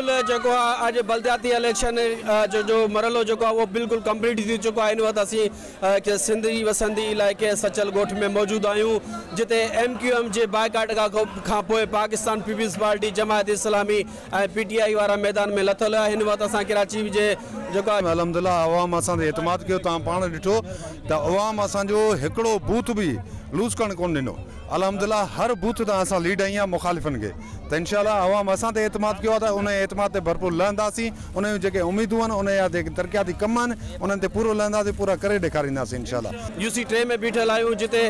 بلڪل جيڪو آ اڄ بلدياتي اليڪشن جو جو مرحلو جيڪو آ اهو بلڪل ڪمپليٽ ٿي چڪو آهي. هن وقت اسين سنڌ جي وسندي علائقي سچل ڳوٺ ۾ موجود آهيون، جتي ايم ڪيو ايم جي بائيڪاٽ کان پوء Pakistan peoples party, Jamaat Islami ۽ P ٽي آئي وارا ميدان ۾ لٿل. هن وقت اسان ڪراچي جي جيڪو الحمدلله عوام اسان تي اعتماد ڪيو. توهان پاڻ ڏٺو ته عوام اسان جو هڪڙو بوٿ به لوز ڪرڻ ڪونه ڏنو. الحمدلله هر بوٿ تان اسان ليڊ هنئي آهي مخالفن کي، ته انشاء الله عوام اسان تي اعتماد ڪيو آهي ته ان اعتماد تي ڀرپور لهنداسين. ان جون جيڪي اميدون آهن، ان جا جيڪي ترقياتي ڪم آهن، انهن تي پورو لهنداسين، پورا ڪري ڏيکارينداسين انشاء الله. يو سي 3 ۾ بيٺل آهيون، جتي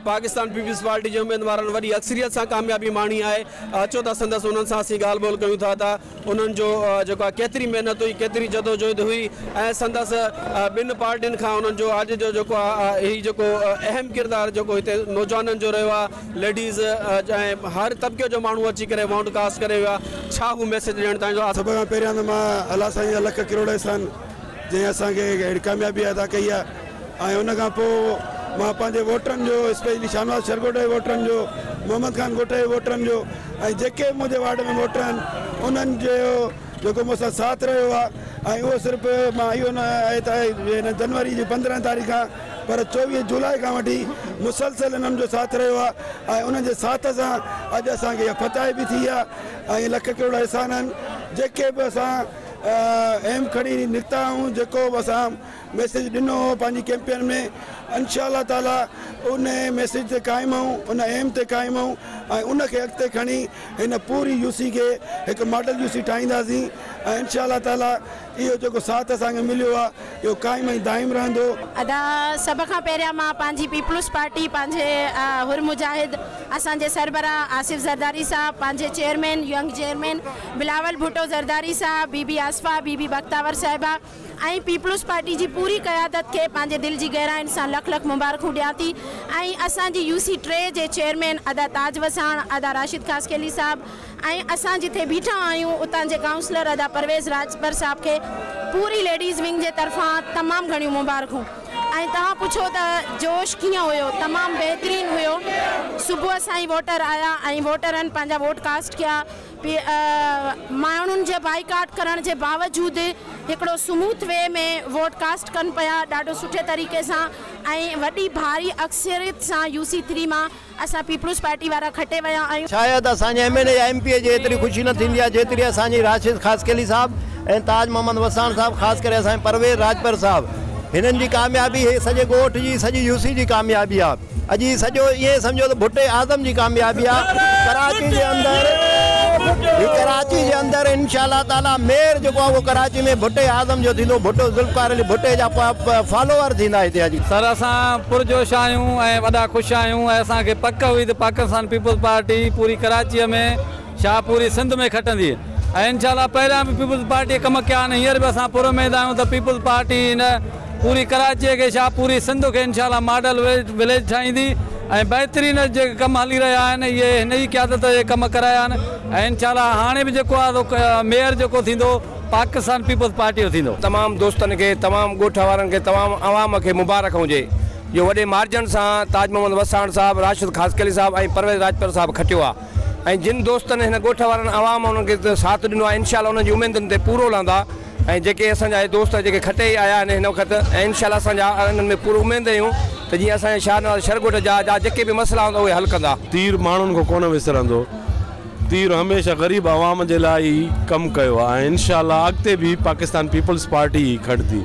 پاڪستان پيپلز پارٽي جي اميدوارن وڏي اڪثريت سان ڪاميابي ماڻي آهي. اچو ته سندس انهن سان اسين ڳالهه ٻولهه ڪيون ٿا ته انهن جو جيڪو آهي ڪيتري محنت هئي، ڪيتري جدوجهد هئي ۽ سندس ٻن پارٽين کان انهن جو اڄ جو جيڪو آهي هي جيڪو اهم ڪردار جيڪو هتي نوجوانن جو رهيو آهي، ليڊيز ۽ هر طبقي جو ماڻهو اچي ڪري ووٽ ڪاسٽ ڪري ويو آهي، ڇا هو ميسيج ڏيڻ چاهيندو آهي؟ سڀ کان پهريان ته مان الله سائين جا لک ڪروڙ احسان جنهن اسان کي اهڙي ڪاميابي عطا ڪئي آهي، ۽ ان کان پوء مان پنهنجي ووٽرن جو، اسپيشلي شاهنواز شرڳوٺ جي ووٽرن جو، محمد خان ڳوٺ جي ووٽرن جو ۽ جيڪي به منهنجي وارڊ ۾ ووٽر آهن انهن جو جيڪو مون سان ساٿ رهيو آهي، ۽ اهو صرف مان اهو نه آهي ته هن جنوري جي 15 تاريخ کان پر 24 جولاء کان وٺي مسلسل انهن جو ساٿ رهيو آهي، ۽ انهن جي ساٿ سان اڄ اسان کي اها فتح به ٿي آهي، ۽ لک ڪروڙ احسان آهن. جيڪي به اسان ايم کڻي نڪتا آهيون، جيڪو به اسان ميسيج ڏنو هو پنهنجي ڪيمپين ۾، انشاء الله تعالي ان ميسيج تي قائم آهيون، ان ايم تي قائم آهيون، ۽ ان کي اڳتي کڻي هن پوري يو سي کي هڪ ماڊل يو سي ٺاهينداسين، ۽ انشاء الله تعالي اهو جيڪو ساٿ اسان کي مليو آهي اهو قائم ۽ دائم رهندو. ادا سڀ کان پهريان مان پنهنجي پيپلز پارٽي، پنهنجي حر مجاهد اسان جي سربراهه آصف زرداري صاحب، پنهنجي chairman young chairman Bilawal Bhutto Zardari صاحب، بي بي آصفه، بي بي بختاور صاحبه ۽ پيپلز پارٽي جي پوري قيادت کي پنهنجي دل جي گهراين سان لک لک مبارڪون ڏيان ٿي، ۽ اسان جي يو سي 3 جي چيئرمين ادا تاج وساڻ، ادا راشد خاصخيلي صاحب ۽ اسان جٿي بيٺا آهيون اتان جي ڪائونسلر ادا پرويز راڄپر صاحب کي پوري ليڊيز ونگ جي طرفان تمام گهڻيون مبارڪون. ۽ توهان پڇو ته جوش ڪيئن هيو، تمام بهترين هيو. صبح سان ئي ووٽر آيا ۽ ووٽرن پنهنجا ووٽ ڪاسٽ ڪيا. ماڻهن جي بائيڪاٽ ڪرڻ جي باوجود هڪڙو سموٿ وي ۾ ووٽ ڪاسٽ ڪن پيا ڏاڍو سٺي طريقي سان، ۽ وڏي ڀاري اڪثريت سان يو سي 3 مان اسان پيپلز پارٽي وارا کٽي ويا آهيون. شايد اسان جي ايم اين اي يا ايم پي اي جي ايتري خوشي نه ٿيندي آهي جيتري اسان جي راشد خاصخيلي صاحب ۽ تاج محمد وساڻ صاحب، خاص ڪري اسان جي پرويز راڄپر صاحب، هنن جي ڪاميابي هي سڄي ڳوٺ جي، سڄي يو سي جي ڪاميابي آهي. اڄ هي سڄو ائين سمجهو ته ڀٽي اعظم جي ڪاميابي آ. ڪراچي جي اندر هي ڪراچي جي اندر انشاء الله تعالي ميئر جيڪو آ اهو ڪراچي ۾ ڀٽي اعظم جو ٿيندو، ڀٽو ذوالفقار علي ڀٽي جا فالوور ٿيندا هتي اڄ. سر اسان پرجوش آهيون ۽ وڏا خوش آهيون ۽ اسان کي پڪ هئي ته پاڪستان پيپلز پارٽي پوري ڪراچيء ۾ ڇا پوري سنڌ ۾ کٽندي ۽ انشاء الله پهريان به پيپلز پارٽيء ڪم ڪيا آهن، هينئر به اسان پراميد آهيون ته پيپلز پارٽي هن پوري ڪراچيء کي ڇا پوري سنڌ کي انشاء الله ماڊل وليج ٺاهيندي ۽ بهترين جيڪي ڪم هلي رهيا آهن اهي هن ئي قيادت جي ڪم ڪرايا آهن ۽ انشاء الله هاڻي به جيڪو آهي سو ميئر جيڪو ٿيندو پاڪستان پيپلز پارٽيء جو ٿيندو. تمام دوستن کي، تمام ڳوٺ وارن کي، تمام عوام کي مبارڪ هجي جو وڏي مارجن سان تاج محمد وساڻ صاحب، راشد خاصخيلي صاحب ۽ پرويز راڄپر صاحب کٽيو آهي ۽ جن دوستن هن ڳوٺ وارن عوام انهن کي ساٿ ڏنو آهي انشاء الله انهن جي اميدن تي پورو لهندا ۽ جيڪي اسان جا هي دوست جيڪي کٽي آيا آهن هن وقت ۽ انشاء الله اسان جا انهن ۾ پورو اميد آهيون ته جيئن اسان جا شاهنواز شر ڳوٺ جا جا جيڪي به مسئلا هوندا اهي حل ڪندا. تير ماڻهن کان ڪونه وسرندو، تير هميشه غريب عوام جي لاء ئي ڪم ڪيو آهي ۽ انشاء الله اڳتي به پاڪستان پيپلز پارٽي ئي کٽندي.